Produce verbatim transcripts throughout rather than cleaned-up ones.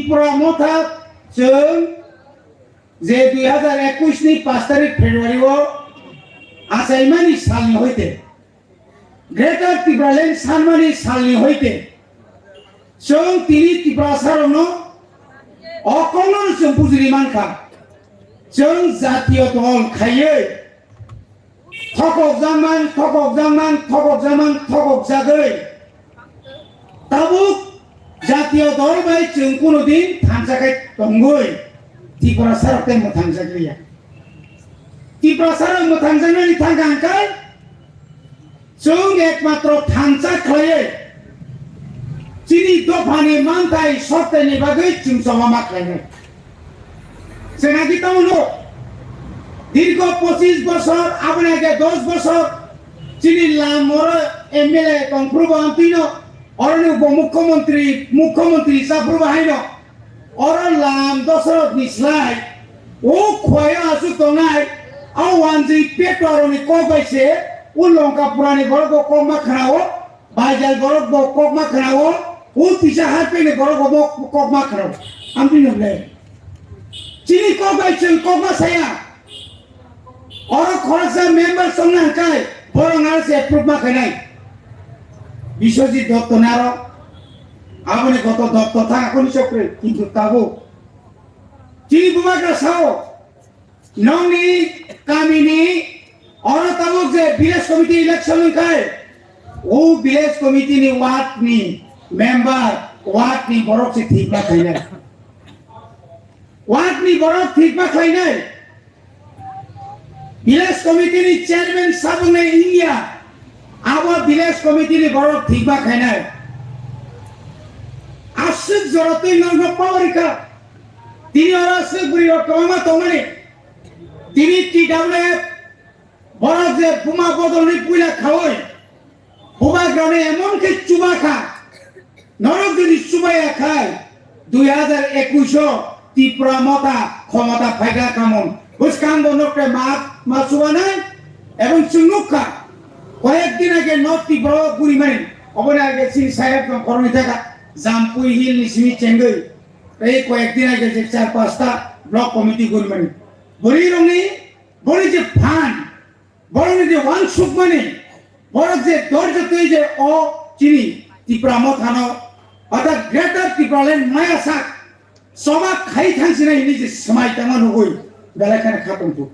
Tipra Motha chwng je dui hazar ekush ni pash tarik February o achaimani salni hoite, Greater Tipraland sanmani salni hoite, chwng tini Tiprasarokno o kokno chwng bujili mankha. Chwng jatiyo dol khaiwi thokokjakman, thokokjakman, thokokjakman, thokokjagwi tabuk jatiyo dol bai chwng kuno din thansa khai tongwi Tiprasarok tei mwthangjakliya. Tiprasarok mwthangjaknani thangkha hwnkhe chwng ekmatro thansa khlaiwi chini dophani manthai soteni bagwi chwng choba ma khlainai. Chwng agi tamo no dirgho pochis bosor, aboni age dos bosor chini lam oro M L A tongphuru bo amtwino, oroni bo mukhyamantri, mukhyamantri chaphuru bo haino. Oro lam Dosoroth ni slai o khwai o aswk tongnai, o wanjwi petwa rokni kok bai se o Longkapura ni borok bo kokma khna o, Baijal borok bo kokma khna o, o tisa harpeni borok bo kokma khna o. Amtwi no ble. Chini kok bai chwng kokma saya. Oro khoroksa member songna hwnkhe borok naro se approve ma khainai. Biswajit Dotto naro aboni koto Dotto thang akoni chokre, kintu tabuk chini bubagra sao nongni kamini oro tabuk je village committee election wngkhai o village committee ni ward ni member, ward ni borok se thik ma khainai. Ward ni borok thik ma khlainai. Village committee ni chairman sabwknai wngya, abo village committee ni borok thik ma khainai. Aswk jora twi nokno power rikha. Tini oro aswk bwrwi rok kwbangma tongmani. Tini T W F borok je buma bodolni puila khaui Bubagrano emon khe chubakha, norok jodi chubaya khai, dui hazar ekush o Tipra Motha khomota phaikha kamon. Bwskang bo nokte ma, ma chubanai, ebong chwng nukha. Koyek din age North Tipra o gurimani, oboni age chini sayap jong koroni thaka, Jampui Hill ni simi chengwi, tei koyek din age je char pasta block committee gurimani. Bwrwi rokni, boni je phan, borokni je uansukmani, borok je dorjo twi je o chini Tipra Mothano, orthat Greater Tipraland maya sak, choba khai thangsinai hwnwi je swmai tangma nugwi belai kheno kha tongthok.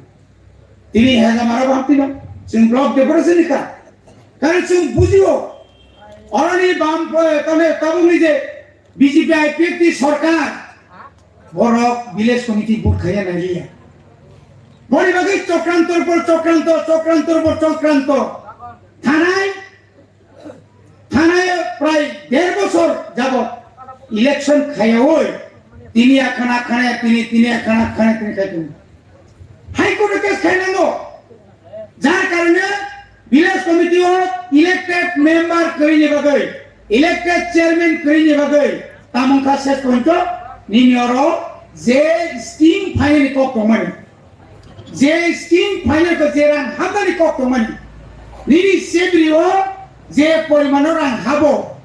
Tini hezamara bo hamtino, chwng block depression ni kha. Karon chwng bujio, oroni bam, eh, tane tabukni je B J P I P F T sorkar, borok village committee vote khaiya nailiya. Boni bagwi chokrantor por chokranto, chokrantor por chokranto. Thanai, thanai prai der bosor jabot election khaiyaui. Tini akhana khana, tini, tini akhana khana, tini khai tong. High Court o case khainango. Jar karone village committee o elected member kwrwini bagwi, elected chairman kwrwini bagwi, tamung kha ses point o nini oro je scheme phainani kok tongmani, je scheme phainani kok, je rang hamnani kok tongmani, nini sebri o je porimano rang habo,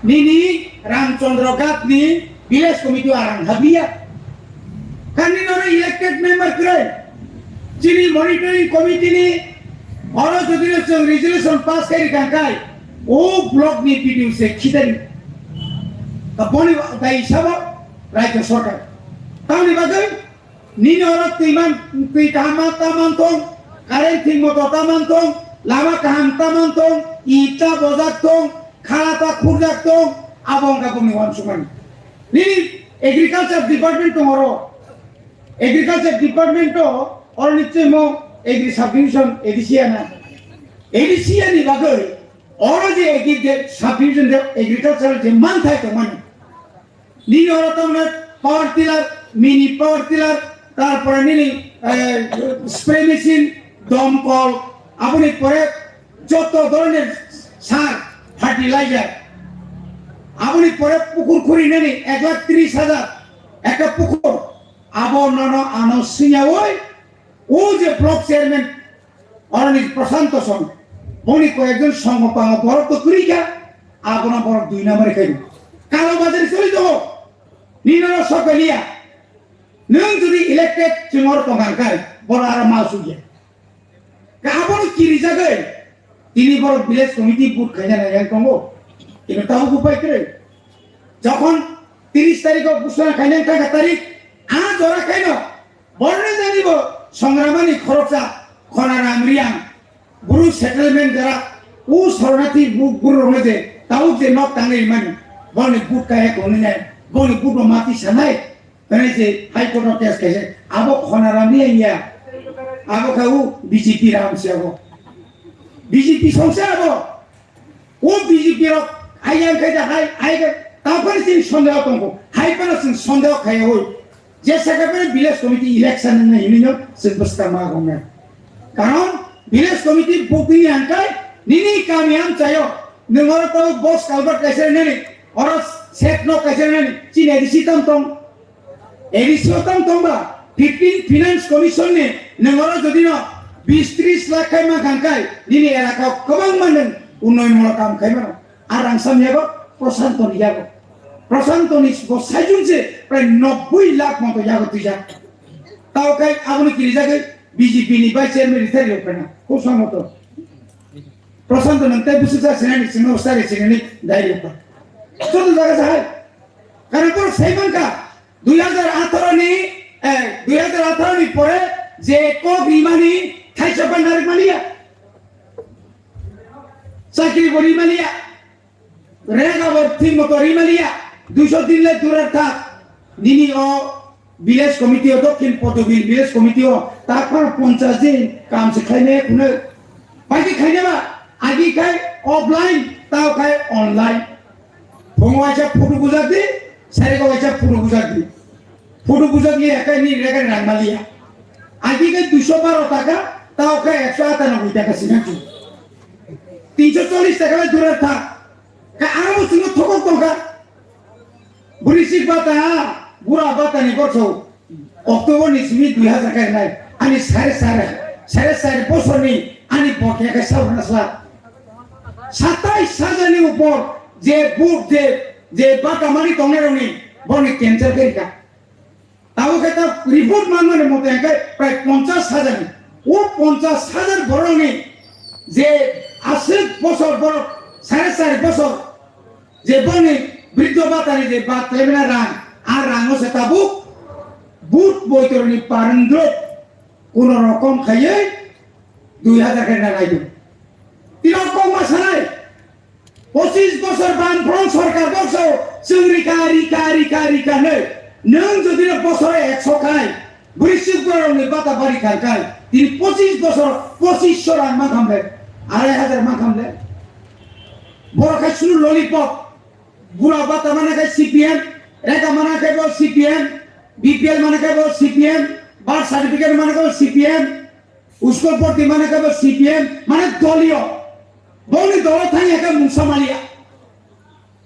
nini Ramchandra Ghat ni village committee o rang habliya. Kani nono elected member kwrwi. Chini monitoring committee ni oro jodi no chwng resolution pass khai rikha khai, o block ni B D O se khitari. Ka boni dai sabo Rajya Sarkar. Tamni bagwi nini oro twi man, twi kaham ma ta man thung, current thik moto ta man thung, lama kaham ta man thung, ita bojak thung, khala ta khurjak thung, abo wngkha bumni uansukmani. Nini agriculture department tong oro. Agriculture department o oro ni chemo agri subdivision A D C A na. A D C A ni bagwi oro je agri je subdivision je agriculture je manthai tongmani. Nini oro tongmani power tiller, mini power tiller, tarpore nini, eh, spray machine, domkol, aboni pore joto dhoroner sar, fertilizer. Aboni pore pukur khurinani ek lakh tris hajar ekta pukur. Abo nono ano swiyaui, o je block chairman, oroni Prashanto Song, boni koyekjon songmo pango borok to kwrwi kha, abono borok dui number khai. Kalo bazari choli tongo. Nini no sok liya. Nwng jodi elected chwng oro tongkha khe, boro aro ma sugya. Ka abono kirijagwi tini borok village committee vote khaina nai yang tongo. Kino tabuk upai kwrwi. Jokhon tris tarikh o ghosona khaina wngkha tarik, a jora khaino borni jani bo songramani khoroksa Khonarang Riang bru settlement jara u sornathi bu bru rokno je tabuk je nok tangwi mani boni vote kaya tongnai, boni vote no mati sanai. Tei se High Court o case kaisa, abo Khonarang ni ya, abo kha u B J P ram se abo. B J P song se abo. O B J P rok ayang khai da hai, ai ga, ta phani sing sondeho tongko. Hai phano sing sondeho khai hoi. Je saka phani village committee election na hini no sing basta ma gong na. Karon village committee booking yang kai nini kami am chayo. Nung oro to box culvert kaisa nani, oro set no kaisa nani, chini A D C tam tong. A D C o tang tongba, fifteen Finance Commission ni nwng oro jodi no bis tris lakh khai mankha khai, nini elaka o kwbangma nwng unnoyon molo kam khai mano. A rang sam yago, Prashanto ni yago. Prashanto ni bo saichung se prai nobboi lakh moto yago twijak. Tao khai aboni kirijagwi B J P ni vice chairman rethai rok phena. Ko samoto. Prashanto nwng tei bwswk sa sinani, sino sari sinani dai rok. Joto jaga jahai. Karon borok sai mankha, dui hajar atharo ni, eh, dui hajar atharo ni pore je kok rimani thaisa bai narwk maliya. Chakri bo rimaliya. Rega bo thik moto rimaliya. Duiso din le durar thak. Nini o village committee o, Dokhin Podobil village committee o, takpar ponchas din kam se khlainai khunui. Bai khe khainai ba, agi khai offline, tao khai online. Phungo waisa photo bujak di, sariko waisa photo bujak di. Photo bujak ni ekai ni regai rang maliya. Agi ke duiso baro taka, tao ke ekso atanoboi taka sinang chu. Tinso chollis taka le durar tha. Ka aro bo singo thokok tongkha. Buri sik bata, bura bata ni borso. October ni simi dui hajar kai nai. Ani sare sare, sare sare bosor ni ani bokya ke sabrna sla. Satais hajar ni upor je bu-, je, je bata mani tongnai rokni boni cancel khe rika. Abo khe ta report manmani mote hwnkhe prai ponchas hajar ni. O ponchas hajar borokni je aswk bosor borok sare sare bosor je boni briddo bhatani je bat khlaimani rang, a rango se tabuk but boitorni parwngdrop kuno rokom khaiwi dui hajar khe na naidung. Tino kok ma sanai, pochis bosor Bamfront sorkar bokso chwng rika, rika, rika, rika hwnwi. Nwng jodi no bosoro ekso khai, bwrwi chukborokni bata bari khan khai, tini pochis bosor pochis so rang mankhamle, arai hajar mankhamle. Borok khai sunu lollipop, bura bata mana khai C P M, rega mana khai bo C P M, B P L mana khai bo C P M, birth certificate mana khai bo C P M, Uskol porti mane kabo C P M, mane doliyo. Boni dolo thangya khe mungsa maliya.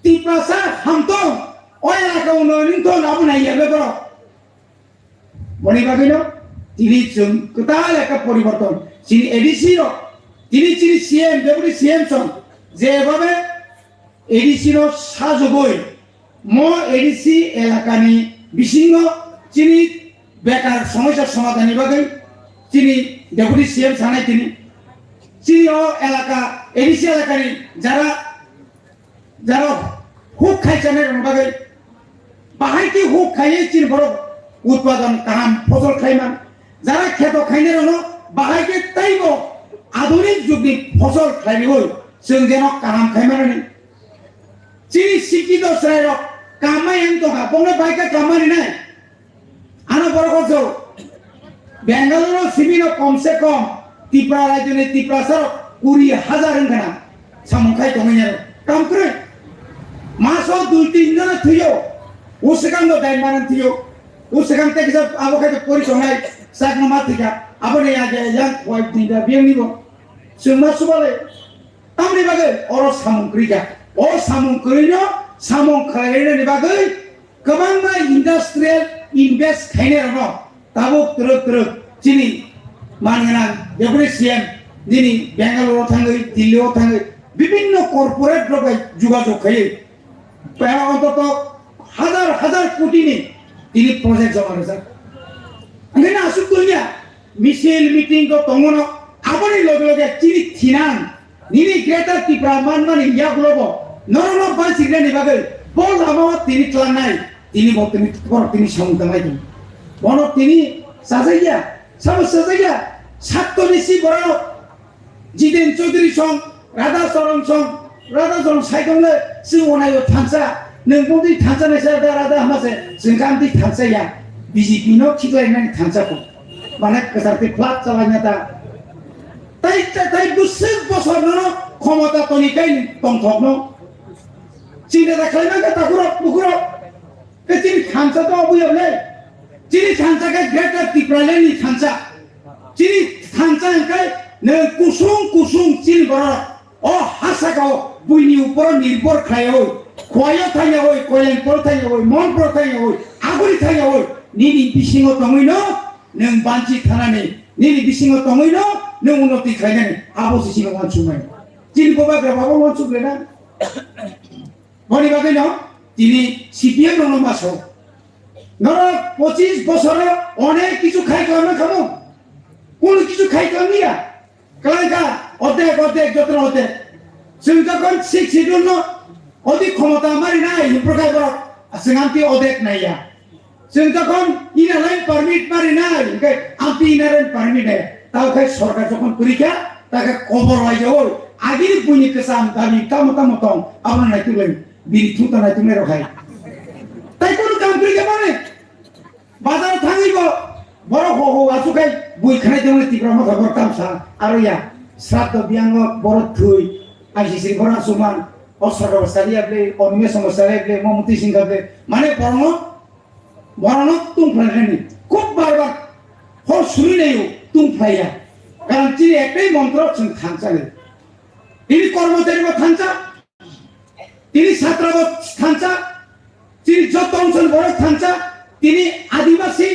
Tiprasa hamtong, o elaka unnoyon wngthon abo naiya be borok. Boni bagwino tini chwng kwtal ekta poriborton. Chini A D C rok, tini chini C M, deputy C M song, jebhabe A D C no sajogoi mo A D C elakani bisingo chini bekar somosya somadhanni bagwi chini deputy C M sanai tini. Chini o elaka, A D C elakani jara, jara huk khai chanai rokni bagwi bahai khe huk khaiwi chini borok utpadon kaham phosol khlaiman. Jara kheto khainai rokno bahai khe teibo adhunik jugni phosol khlaiwi chwng jeno kaham khaimanani. Chini sikito chwrairok kamma yang tongkha, bongno bai khe kamma rinai. Ano borok hokjao. Bangalore o simi no kom se kom Tipra rajyoni Tiprasa rok kuri hajar wngkha na. Samung khai tongwi nai rok. Kam kwrwi. Maso dui tin jona thwiyo. O swkang no dai manan thwiyo. O swkang tei kisa abo khai to pori tongnai. Sakno ma thwikha. Aboni age yang khwai tin da biyang ni bo. Chwng ma subalai. Tamni bagwi oro samung kwrwi kha. O samung kwrwino samung khlairwini bagwi kwbangma industrial invest khainai rokno tabuk twrwk twrwk chini man gwnang deputy C M nini Bangalore o thangwi, Delhi o thangwi bibinno corporate rok bai jogajog khaiwi. Pera ontoto hazar hazar koti ni tini project joma rijak. Onkhe na aswk tongya, misil meeting ko tongo no, aboni loge loge chini thinang, nini Greater Tripura manmani yagulogo norokno banchirnani bagwi bo lamao tini tlangnai, tini bo tini borok tini samung tanglai tongo. Bono tini chajakya, sabo chajakya, sattoni si borok Jiten Chaudhary song, Radha Charan song, Radha Charan saikong le chwng onaio thansa, nwng bongtwi thansa naisa da Radha hama se chwng kamtwi thansa ya, B J P no khiklainani thansa ko. Mane kwchar twi flat chalaina ta. Tai, tai, tai bwswk bosor nono khomota toni kai tongthok no. Chinta da khlaimang ka takurok, bukurok. Ke chini thansa to obo yable. Chini thansa ke Greater Tipraland ni thansa. Chini thansa hwnkhe nwng kusung kusung chini borok. O hasakao buini uporo nirbhor khlaiwi, Khowai-o thangyawi, Koilampur-o thangyawi, Monpur-o thangyawi, Aguri thangyawi, nini bisingo tongwino nwng banchi thanani, nini bisingo tongwino nwng unnoti khlainani, abo se chini uansukmani. Chini bubagra babo uansuk lena. Boni bagwi no tini C P M rokno ma sao. Norok pochis bosoro onek kichu khai klamna khamu. Kunu kichu khai klamniya. Kalangka odek odek jotno odek. Chwng jokhon six schedule no odi khomota mari nai himpro khai borok. Chwng amti odek naiya. Chwng jokhon inner line permit mari nai, hwnkhe amti inner line permit nai. Tao khai sorkar jokhon kwrwi kha, ta khe kobor lai jao. Agini buini kwcham dabi tamo tamo tong, abono naituk lai, bini thung ta naituk nai rok hai. Tai kunu kam kwrwi kha mani. Bazar thangwi bo, borok ho ho asu khai, bui khanai tongmani Tipra motha borok tamsa, aro ya, sraddho biyango borok thwi, I C C borok asuman, o sorkar bo sariya ble, o nime songo sariya ble, mo muti singha ble, mane borokno Borokno tungphlainani khub bar bar hor suri naio, tungphlaiya. Karon chini ektai montro chwng thansa ni. Tini kormochari bo thansa, tini satra bo thansa, tini joto ongson borok thansa, tini adibasi,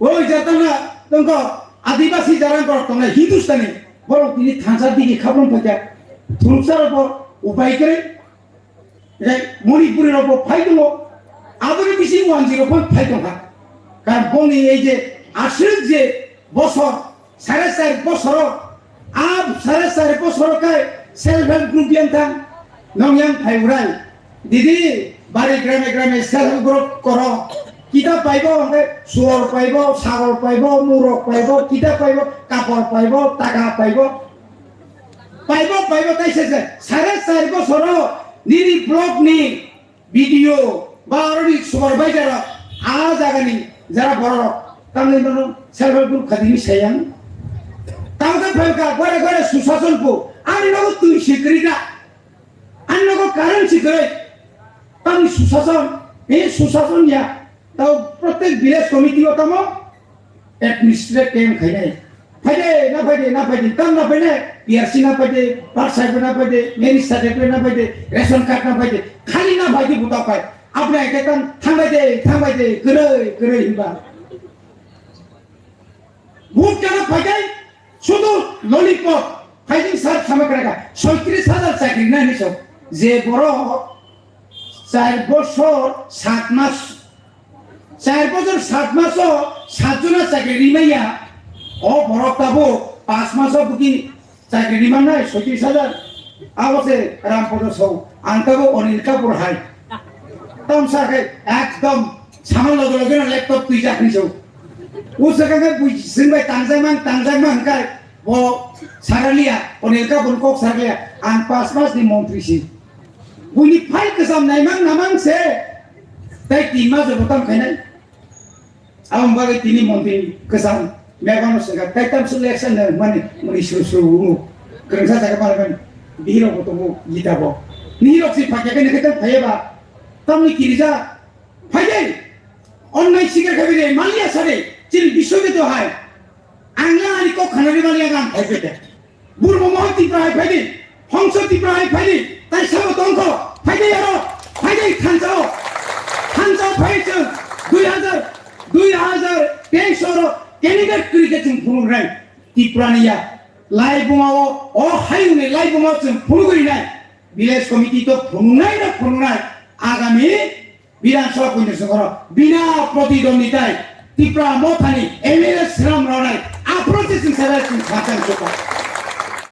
oi jatana tongko adibasi jarang borok tongnai Hindustani, borok tini thansa digi khablong phaikha, thuruksa rok bo upai kwrwi. Tei Manipuri rok bo phai tongo, aboni bising wanjwi rok bo phai tongkha. Karon boni ei je aswk je bosor, sare char bosoro, a sare char bosoro kai self help group yang thang, nong yang phai urai. Didi, bari grame grame self help group koro. Kita paibo, hwnkhe suor paibo, sagol paibo, murok paibo, kita paibo, kapor paibo, taka paibo. Paibo, paibo, tai se se. Sare char bosoro nini block ni B D O ba aroni supervisor rok a jaga ni jara borok rok tamni mano self help group khadi ni sayang. Tamo khe phaikha gore gore susason po ani nogo twi sikri da. Ani nogo current sikri. Tamni susason, e susason ya. Tao protek village committee o tamo administrative camp khainai. Phaide, na phaide, na phaide, tam na phaide, P R C na phaide, birth certificate na phaide, marriage certificate na phaide, ration card na phaide, khali na phaide buta phai. Apne eke tam thangbai de, thangbai de, kwrwi, kwrwi hinba. Vote kana phaide, sudu lollipop, phaide sar sama kara ka, soitris hajar chakri na ni so, je borok char bosor sat mas Char bosor sat maso sat jona chakri rimaya, o borok tabuk paanch maso buki chakri rimanai soitris hajar. Abo se Rampodo Sahu, ang tabuk Anil Kapoor hai. Tamsa khe ekdom sama loge loge no laptop twijak hinwi sahu. Usaka khe bui singbai tangjak mang, tangjak mang hwnkhe bo saralia, Anil Kapoor kok saralia, ang paanch mas ni montri si. Buini file kwcham naimang namang se, tei tin mas bo tam khainai. Aboni bagwi tini montri kwcham mebano swngkha, tei tamsuk election no mani muni suru suru wngkha. Kwrwngsa jaga mani mani bihirok bo tongo gita bo. Nihirok si phakya khe nokhe tang phaiya ba. Tamni kirija phaidai. Onnai sikar khabi de maliya sade chini biswabidya hai. Ang la ani kok khanani maliya ang phaibai de. Burma Mohon Tipra hai phaidi, Hongso Tipra hai phaidi, tai sabo tongkho, phaidi aro, phaidi thansao, thansao phai chwng dui hazar, dui hazar teis oro candidate kwrwi khe chwng phunuknai Tipra ni ya. Laibuma o, o hayung ni laibuma o chwng phunugwi nai, village committee to phunuknai no phunuknai, agami Bidhan Sabha Kundasongoro bina protidonditai Tipra Mothani M L A swnam rwnai aphuru se chwng selai chwng khachang chukha.